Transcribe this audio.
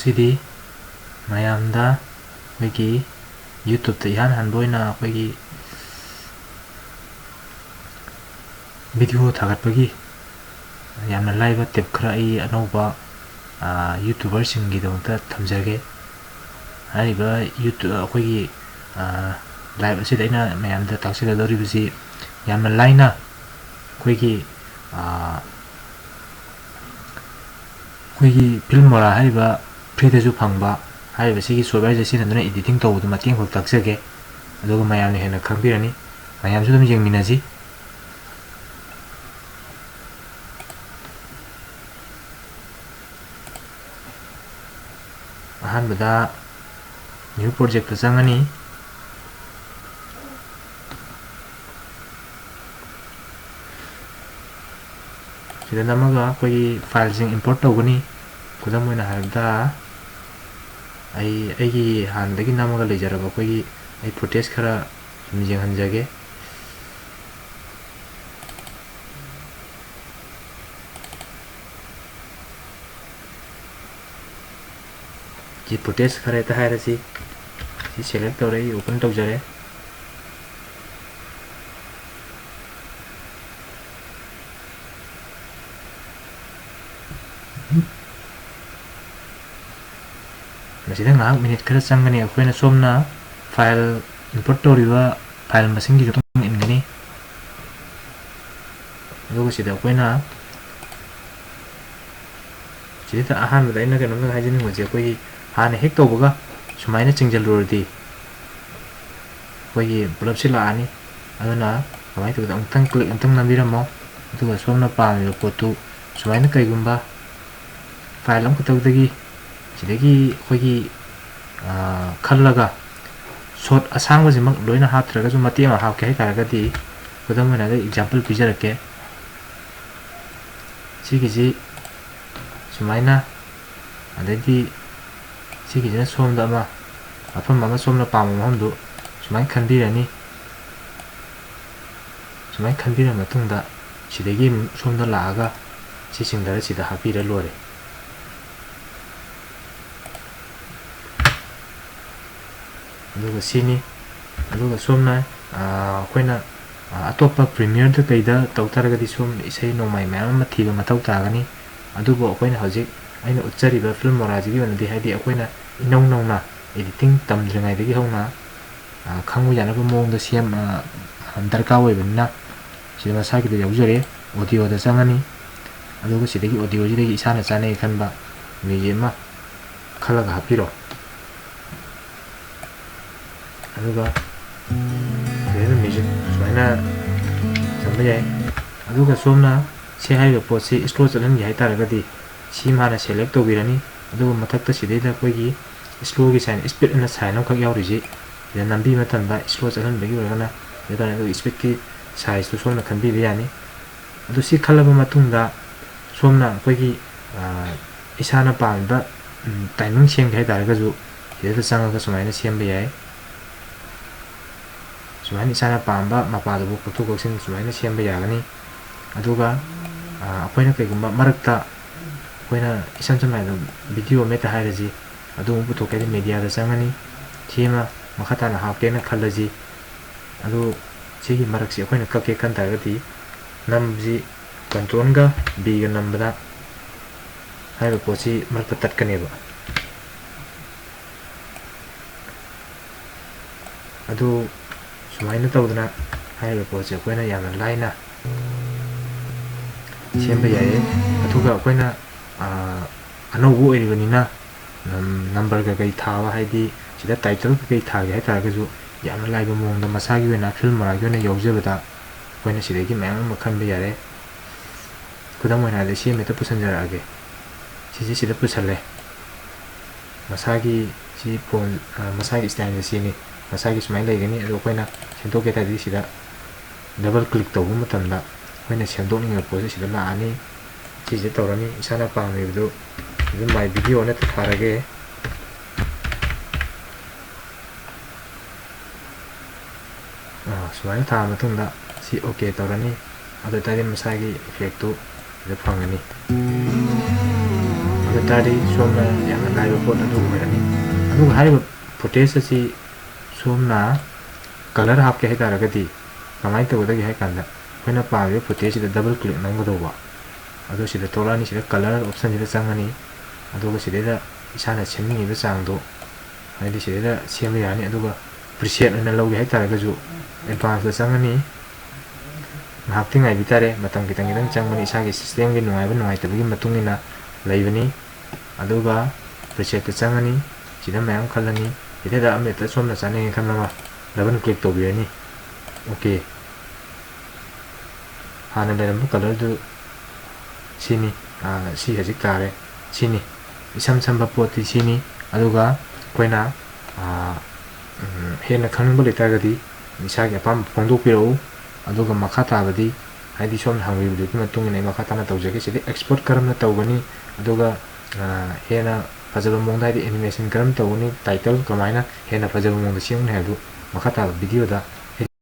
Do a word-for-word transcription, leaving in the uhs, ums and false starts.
ꯁꯤꯗꯤ ꯃꯌꯥꯝꯗ ꯑꯩꯈꯣꯏꯒꯤ YouTube-ꯇ ꯏꯍꯥꯟ ꯍꯥꯟꯕ ꯑꯣꯏꯅ ꯑꯩꯈꯣꯏꯒꯤ video ꯊꯥꯒꯠꯄꯒꯤ ꯌꯥꯝꯅ ꯂꯥꯏꯕ tip ꯈꯔ ꯑꯩ ꯑꯅꯧꯕ, ꯑ, YouTuber-ꯁꯤꯡꯒꯤꯗꯃꯛꯇ ꯊꯝꯖꯒꯦ꯫ ꯍꯥꯏꯔꯤꯕ YouTube, ꯑꯩꯈꯣꯏꯒꯤ, ꯑ, live ꯑꯁꯤꯗ ꯑꯩꯅ ꯃꯌꯥꯝꯗ ꯇꯥꯛꯆꯒꯗꯧꯔꯤꯕꯁꯤ ꯌꯥꯝꯅ ꯂꯥꯏꯅ ꯑꯩꯈꯣꯏꯒꯤ, ꯑ, ꯑꯩꯈꯣꯏꯒꯤ Filmora ꯍꯥꯏꯔꯤꯕ free-ꯗꯁꯨ ꯐꯪꯕ ꯍꯥꯏꯔꯤꯕ ꯁꯤꯒꯤ software-ꯁꯦ ꯁꯤꯖꯤꯟꯅꯗꯨꯅ editing ꯇꯧꯕꯗꯨ ꯃꯇꯦꯡ ꯈꯛ ꯇꯥꯛꯆꯒꯦ꯫ ꯑꯗꯨꯒ ꯃꯌꯥꯝꯅ ꯍꯦꯟꯅ ꯈꯪꯕꯤꯔꯅꯤ꯫ ꯃꯌꯥꯝꯁꯨ ꯑꯗꯨꯝ ꯌꯦꯡꯃꯤꯟꯅꯁꯤ꯫ ꯑꯍꯥꯟꯕꯗ new project-ꯇ ꯆꯪꯉꯅꯤ꯫ ꯁꯤꯗ ꯅꯝꯃꯒ ꯑꯩꯈꯣꯏꯒꯤ file-ꯁꯤꯡ import ꯇꯧꯒꯅꯤ꯫ ꯈꯨꯗꯝ ꯑꯣꯏꯅ ꯍꯥꯏꯔꯕꯗ, ꯑꯩ, ꯑꯩꯒꯤ ꯍꯥꯟꯅꯗꯒꯤ ꯅꯝꯃꯒ ꯂꯩꯖꯔꯕ ꯑꯩꯈꯣꯏꯒꯤ, ꯑꯩ footage ꯈꯔ ꯁꯨꯝ ꯌꯦꯡꯍꯟꯖꯒꯦ꯫ ꯁꯤ footage ꯈꯔ ꯍꯦꯛꯇ ꯍꯥꯏꯔꯁꯤ꯫ ꯁꯤ select ꯇꯧꯔꯦ, ꯑꯩ open ꯇꯧꯖꯔꯦ꯫ ꯃꯁꯤꯗ ꯉꯥꯏꯍꯥꯛ minute ꯈꯔ ꯆꯪꯒꯅꯤ꯫ ꯑꯩꯈꯣꯏꯅ ꯁꯣꯝꯅ file import ꯇꯧꯔꯤꯕ file ꯃꯁꯤꯡꯒꯤꯁꯨ ꯃꯇꯨꯡ ꯏꯟꯒꯅꯤ꯫ ꯑꯗꯨꯒ ꯁꯤꯗ ꯑꯩꯈꯣꯏꯅ, ꯁꯤꯗ ꯑꯍꯥꯟꯕꯗ ꯑꯩꯅ ꯀꯩꯅꯣꯝꯇ ꯍꯥꯏꯖꯅꯤꯡꯕꯁꯦ, ꯑꯩꯈꯣꯏꯒꯤ ꯍꯥꯟꯅ ꯍꯦꯛ ꯇꯧꯕꯒ ꯁꯨꯃꯥꯏꯅ ꯆꯤꯡꯁꯤꯜꯂꯨꯔꯗꯤ ꯑꯩꯈꯣꯏꯒꯤ ꯄꯨꯂꯞꯁꯤ ꯂꯥꯛꯑꯅꯤ꯫ ꯑꯗꯨꯅ ꯀꯃꯥꯏꯅ ꯇꯧꯒꯦꯗ, ꯑꯃꯨꯛꯇꯪ click ꯑꯃꯨꯛꯇꯪ ꯅꯝꯕꯤꯔꯝꯃꯣ꯫ ꯑꯗꯨꯒ ꯁꯣꯝꯅ ꯄꯥꯝꯃꯤꯕ ꯄꯣꯠꯇꯨ ꯁꯨꯃꯥꯏꯅ ꯀꯩꯒꯨꯝꯕ file ꯑꯃꯈꯛꯇꯗꯒꯤ ꯁꯤꯗꯒꯤ ꯑꯩꯈꯣꯏꯒꯤ, ꯑ, ꯈꯜꯂꯒ shot ꯑꯁꯥꯡꯕꯁꯤꯃꯛ ꯂꯣꯏꯅ ꯍꯥꯞꯇ꯭ꯔꯒꯁꯨ ꯃꯇꯦꯛ ꯑꯃ ꯍꯥꯞꯀꯦ ꯍꯥꯏꯇꯥꯔꯒꯗꯤ, ꯈꯨꯗꯝ ꯑꯣꯏꯅ ꯑꯩ example ꯄꯤꯖꯔꯛꯀꯦ꯫ ꯁꯤꯒꯤꯁꯤ ꯁꯨꯃꯥꯏꯅ, ꯑꯗꯩꯗꯤ ꯁꯤꯒꯤꯁꯤꯅ ꯁꯣꯝꯗ ꯑꯃ, ꯃꯐꯝ ꯑꯃ, ꯁꯣꯝꯅ ꯄꯥꯝꯕ ꯃꯐꯝꯗꯨ ꯁꯨꯃꯥꯏꯅ ꯈꯟꯕꯤꯔꯅꯤ꯫ ꯁꯨꯃꯥꯏꯅ ꯈꯟꯕꯤꯔ ꯃꯇꯨꯡꯗ, ꯁꯤꯗꯒꯤ ꯑꯃꯨꯛ ꯁꯣꯝꯗ ꯂꯥꯛꯑꯒ ꯁꯤ ꯆꯤꯡꯊꯔ ꯁꯤꯗ ꯍꯥꯞꯄꯤꯔ ꯂꯣꯏꯔꯦ꯫ ꯑꯗꯨꯒ ꯁꯤꯅꯤ꯫ ꯑꯗꯨꯒ ꯁꯣꯝꯅ, ꯑ, ꯑꯩꯈꯣꯏꯅ, ꯑ, ꯑꯇꯣꯞꯄ Premiere-ꯗ ꯀꯩꯗ ꯇꯧ ꯇꯥꯔꯒꯗꯤ ꯁꯣꯝ ꯏꯁꯩ ꯅꯣꯡꯃꯥꯏ ꯃꯌꯥꯝ ꯑꯃ ꯊꯤꯕ ꯃꯊꯧ ꯇꯥꯒꯅꯤ꯫ ꯑꯗꯨꯕꯨ ꯑꯩꯈꯣꯏꯅ ꯍꯧꯖꯤꯛ ꯑꯩꯅ ꯎꯠꯆꯔꯤꯕ Filmora-ꯁꯤꯒꯤ ꯑꯣꯏꯅꯗꯤ, ꯍꯥꯏꯗꯤ ꯑꯩꯈꯣꯏꯅ ꯏꯅꯧ ꯅꯧꯅ editing ꯇꯝꯗ꯭ꯔꯤꯉꯩꯗꯒꯤ ꯍꯧꯅ, ꯑ, ꯈꯪꯕ ꯌꯥꯅꯕ ꯃꯑꯣꯡꯗ ꯁꯦꯝ-, ꯑ, ꯗꯔꯀꯥꯔ ꯑꯣꯏꯕꯅꯤꯅ, ꯁꯤꯗ ꯃꯁꯥꯒꯤꯗ ꯌꯥꯎꯖꯔꯦ꯫ Audio-ꯗ ꯆꯪꯉꯅꯤ꯫ ꯑꯗꯨꯒ ꯁꯤꯗꯒꯤ audio-ꯁꯤꯗꯒꯤ ꯏꯁꯥꯅ ꯆꯥꯅꯩ ꯈꯟꯕ music ꯑꯃ ꯈꯜꯂꯒ ꯍꯥꯞꯄꯤꯔꯣ꯫ ꯑꯗꯨꯒ ꯁꯤꯗꯩꯗ music ꯁꯨꯃꯥꯏꯅ ꯊꯝꯕ ꯌꯥꯏ꯫ ꯑꯗꯨꯒ ꯁꯣꯝꯅ ꯁꯤ ꯍꯥꯏꯔꯤꯕ ꯄꯣꯠꯁꯤ slow ꯆꯠꯍꯟꯒꯦ ꯍꯥꯏ ꯇꯥꯔꯒꯗꯤ, ꯁꯤꯃ ꯍꯥꯟꯅ select ꯇꯧꯕꯤꯔꯅꯤ꯫ ꯑꯗꯨꯒ ꯃꯊꯛꯇ ꯁꯤꯗꯩꯗ ꯑꯩꯈꯣꯏꯒꯤ slow-ꯒꯤ sign, speed ꯑꯅ sign ꯑꯃꯈꯛ ꯌꯥꯎꯔꯤꯁꯤ, ꯁꯤꯗ ꯅꯝꯕꯤꯕ ꯃꯇꯝꯗ slow ꯆꯠꯍꯟꯕꯒꯤ ꯑꯣꯏꯔꯒꯅ, ꯑꯗꯨ ꯑꯣꯏꯇꯥꯔꯗꯤ ꯑꯗꯨꯒ speed-ꯀꯤ size-ꯇꯨ ꯁꯣꯝꯅ ꯈꯟꯕꯤꯕ ꯌꯥꯅꯤ꯫ ꯑꯗꯨ ꯁꯤ ꯈꯜꯂꯕ ꯃꯇꯨꯡꯗ ꯁꯣꯝꯅ ꯑꯩꯈꯣꯏꯒꯤ, ꯑ, ꯏꯁꯥꯅ ꯄꯥꯝꯃꯤꯕ, ꯎꯝ, timing ꯁꯦꯝꯒꯦ ꯍꯥꯏ ꯇꯥꯔꯒꯁꯨ ꯁꯤꯗꯩꯗ ꯆꯪꯉꯒ ꯁꯨꯃꯥꯏꯅ ꯁꯦꯝꯕ ꯌꯥꯏ꯫ ꯁꯨꯃꯥꯏꯅ ꯏꯁꯥꯅ ꯄꯥꯝꯕ ꯃꯄꯥꯗꯨꯕꯨ ꯀꯛꯊꯣꯛ ꯀꯛꯁꯤꯟ ꯁꯨꯃꯥꯏꯅ ꯁꯦꯝꯕ ꯌꯥꯒꯅꯤ꯫ ꯑꯗꯨꯒ, ꯑ, ꯑꯩꯈꯣꯏꯅ ꯀꯩꯒꯨꯝꯕ ꯃꯔꯛꯇ ꯑꯩꯈꯣꯏꯅ ꯏꯁꯝ ꯁꯝꯅ ꯍꯥꯏꯔꯕꯗ video ꯑꯃ ꯍꯦꯛꯇ ꯍꯥꯏꯔꯁꯤ, ꯑꯗꯨ ꯑꯃꯨꯛ ꯄꯨꯊꯣꯛꯀꯦ ꯍꯥꯏꯗꯤ media-ꯗ ꯆꯪꯉꯅꯤ, ꯁꯤ ꯑꯃ ꯃꯈꯥ ꯇꯥꯅ ꯍꯥꯞꯀꯦꯅ ꯈꯜꯂꯁꯤ꯫ ꯑꯗꯨ ꯁꯤꯒꯤ ꯃꯔꯛꯁꯤ ꯑꯩꯈꯣꯏꯅ ꯀꯛꯀꯦ ꯈꯟ ꯇꯥꯔꯒꯗꯤ ꯅꯝꯕꯁꯤ Control-ꯒ B-ꯒ ꯅꯝꯕꯗ ꯍꯥꯏꯔꯤꯕ ꯄꯣꯠꯁꯤ ꯃꯔꯛꯇ ꯇꯠꯀꯅꯦꯕ꯫ ꯑꯗꯨ ꯁꯨꯃꯥꯏꯅ ꯇꯧꯗꯅ ꯍꯥꯏꯔꯤꯕ ꯄꯣꯠꯁꯦ ꯑꯩꯈꯣꯏꯅ ꯌꯥꯝꯅ ꯂꯥꯏꯅ ꯁꯦꯝꯕ ꯌꯥꯏꯌꯦ꯫ ꯑꯗꯨꯒ ꯑꯩꯈꯣꯏꯅ, ꯑ, ꯑꯅꯧꯕ ꯑꯣꯏꯔꯤꯕꯅꯤꯅ, ꯅꯝ-, number ꯀꯩꯀꯩ ꯊꯥꯕ, ꯍꯥꯏꯗꯤ ꯁꯤꯗ title ꯀꯩꯀꯩ ꯊꯥꯒꯦ ꯍꯥꯏ ꯇꯥꯔꯒꯁꯨ ꯌꯥꯝꯅ ꯂꯥꯏꯕ ꯃꯑꯣꯡꯗ ꯃꯁꯥꯒꯤ ꯑꯣꯏꯅ Filmora-ꯒꯤ ꯑꯣꯏꯅ ꯌꯥꯎꯖꯕꯗ ꯑꯩꯈꯣꯏꯅ ꯁꯤꯗꯒꯤ ꯃꯌꯥꯝ ꯑꯃ ꯈꯟꯕ ꯌꯥꯔꯦ꯫ ꯈꯨꯗꯝ ꯑꯣꯏꯅ ꯍꯥꯏꯔꯕꯗ ꯁꯤ ꯑꯃ ꯍꯦꯛꯇ ꯄꯨꯁꯟꯖꯔꯛꯑꯒꯦ꯫ ꯁꯤꯁꯦ ꯁꯤꯗ ꯄꯨꯁꯜꯂꯦ꯫ ꯃꯁꯥꯒꯤ ꯁꯤ phone, ꯑ, ꯃꯁꯥꯒꯤ style-ꯁꯦ ꯁꯤꯅꯤ꯫ ꯃꯁꯥꯒꯤ ꯁꯨꯃꯥꯏꯅ ꯂꯩꯒꯅꯤ꯫ ꯑꯗꯣ ꯑꯩꯈꯣꯏꯅ ꯁꯦꯝꯗꯣꯛꯀꯦ ꯍꯥꯏ ꯇꯥꯔꯗꯤ ꯁꯤꯗ double click ꯇꯧꯕ ꯃꯇꯝꯗ ꯑꯩꯈꯣꯏꯅ ꯁꯦꯝꯗꯣꯛꯅꯤꯡꯉꯤꯕ ꯄꯣꯠꯁꯦ ꯁꯤꯗ ꯂꯥꯛꯑꯅꯤ꯫ ꯁꯤꯁꯦ ꯇꯧꯔꯅꯤ꯫ ꯏꯁꯥꯅ ꯄꯥꯝꯃꯤꯕꯗꯨ ꯑꯗꯨꯝ my video ꯑꯅ ꯊꯥꯔꯒꯦ꯫ ꯑꯥ, ꯁꯨꯃꯥꯏꯅ ꯊꯥꯔ ꯃꯇꯨꯡꯗ ꯁꯤ OK ꯇꯧꯔꯅꯤ꯫ ꯑꯗꯨ ꯑꯣꯏꯇꯥꯔꯗꯤ ꯃꯁꯥꯒꯤ effect-ꯇꯨ ꯁꯤꯗ ꯐꯪꯉꯅꯤ꯫ ꯑꯗꯨ ꯑꯣꯏꯇꯥꯔꯗꯤ ꯁꯣꯝꯅ ꯌꯥꯝꯅ ꯂꯥꯏꯕ ꯄꯣꯠ ꯑꯗꯨ ꯑꯣꯏꯔꯅꯤ꯫ ꯑꯗꯨꯒ ꯍꯥꯏꯔꯤꯕ footage ꯑꯁꯤ ꯁꯣꯝꯅ ꯀꯂꯔ ꯍꯥꯞꯀꯦ ꯍꯥꯏꯇꯥꯔꯒꯗꯤ ꯀꯃꯥꯏꯅ ꯇꯧꯒꯗꯒꯦ ꯍꯥꯏ ꯀꯥꯟꯗ, ꯑꯩꯈꯣꯏꯅ ꯄꯥꯝꯃꯤꯕ ꯐꯨꯇꯦꯖꯁꯤꯗ ꯗꯕꯜ ꯀ꯭ꯂꯤꯛ ꯅꯝꯒꯗꯧꯕ꯫ ꯑꯗꯨ ꯁꯤꯗ ꯊꯣꯛꯂꯛꯑꯅꯤ꯫ ꯁꯤꯗ ꯀꯂꯔ ꯑꯣꯞꯁꯟꯁꯤꯗ ꯆꯪꯉꯅꯤ꯫ ꯑꯗꯨꯒ ꯁꯤꯗꯩꯗ ꯏꯁꯥꯅ ꯁꯦꯝꯅꯤꯡꯉꯤꯕ ꯆꯥꯡꯗꯣ, ꯍꯥꯏꯗꯤ ꯁꯤꯗꯩꯗ ꯁꯦꯝꯕ ꯌꯥꯅꯤ꯫ ꯑꯗꯨꯒ ꯄ꯭ꯔꯤꯁꯦꯠ ꯑꯣꯏꯅ ꯂꯧꯒꯦ ꯍꯥꯏꯇꯥꯔꯒꯁꯨ ꯑꯦꯗꯚꯥꯟꯁꯇ ꯆꯪꯉꯅꯤ꯫ ꯉꯥꯏꯍꯥꯛꯇꯤ ꯉꯥꯏꯕꯤ ꯇꯥꯔꯦ꯫ ꯃꯇꯝ ꯈꯤꯇꯪ ꯈꯤꯇꯪ ꯆꯪꯕꯅꯤ꯫ ꯏꯁꯥꯒꯤ ꯁꯤꯁꯇꯦꯝꯒꯤ ꯅꯨꯡꯉꯥꯏꯕ ꯅꯨꯡꯉꯥꯏꯇꯕꯒꯤ ꯃꯇꯨꯡ ꯏꯟꯅ ꯂꯩꯕꯅꯤ꯫ ꯑꯗꯨꯒ ꯄ꯭ꯔꯤꯁꯦꯠꯇ ꯆꯪꯉꯅꯤ꯫ ꯁꯤꯗ ꯃꯌꯥꯝ ꯈꯜꯂꯅꯤ꯫ ꯁꯤꯗꯩꯗ ꯑꯃꯍꯦꯛꯇ ꯁꯣꯝꯅ ꯆꯥꯅꯤꯡꯉꯦ ꯈꯟꯕ ꯑꯃ ꯗꯕꯜ ꯀ꯭ꯂꯤꯛ ꯇꯧꯕꯤꯔꯅꯤ꯫ ꯑꯣꯀꯦ꯫ ꯍꯥꯟꯅ ꯂꯩꯔꯝꯕ ꯀꯂꯔꯗꯨ ꯁꯤꯅꯤ꯫ ꯑꯥ, ꯁꯤ ꯍꯧꯖꯤꯛ ꯇꯥꯔꯦ꯫ ꯁꯤꯅꯤ꯫ ꯏꯁꯝ ꯁꯝꯕ ꯄꯣꯠꯇꯤ ꯁꯤꯅꯤ꯫ ꯑꯗꯨꯒ ꯑꯩꯈꯣꯏꯅ, ꯑꯥ, ꯎꯝ, ꯍꯦꯟꯅ ꯈꯪꯅꯤꯡꯕ ꯂꯩꯇꯥꯔꯒꯗꯤ ꯏꯁꯥꯒꯤ ꯑꯄꯥꯝꯕ ꯐꯣꯡꯗꯣꯛꯄꯤꯔꯛꯎ꯫ ꯑꯗꯨꯒ ꯃꯈꯥ ꯇꯥꯕꯗꯤ, ꯍꯥꯏꯗꯤ ꯁꯣꯝꯅ ꯍꯪꯕꯤꯕꯗꯨꯒꯤ ꯃꯇꯨꯡ ꯏꯟꯅ ꯑꯩ ꯃꯈꯥ ꯇꯥꯅ ꯇꯧꯖꯒꯦ꯫ ꯁꯤꯗ ꯑꯦꯛꯁꯄꯣꯔꯠ ꯀꯔꯝꯅ ꯇꯧꯒꯅꯤ, ꯑꯗꯨꯒ, ꯑꯥ, ꯍꯦꯟꯅ ꯐꯖꯕ ꯃꯑꯣꯡꯗ, ꯍꯥꯏꯗꯤ ꯑꯦꯅꯤꯃꯦꯁꯟ ꯀꯔꯝ ꯇꯧꯒꯅꯤ, ꯇꯥꯏꯇꯜ ꯀꯃꯥꯏꯅ ꯍꯦꯟꯅ ꯐꯖꯕ ꯃꯑꯣꯡꯗ ꯁꯦꯝꯒꯅꯤ ꯍꯥꯏꯕꯗꯨ ꯃꯈꯥ ꯇꯥꯕ ꯚꯤꯗꯤꯑꯣꯗ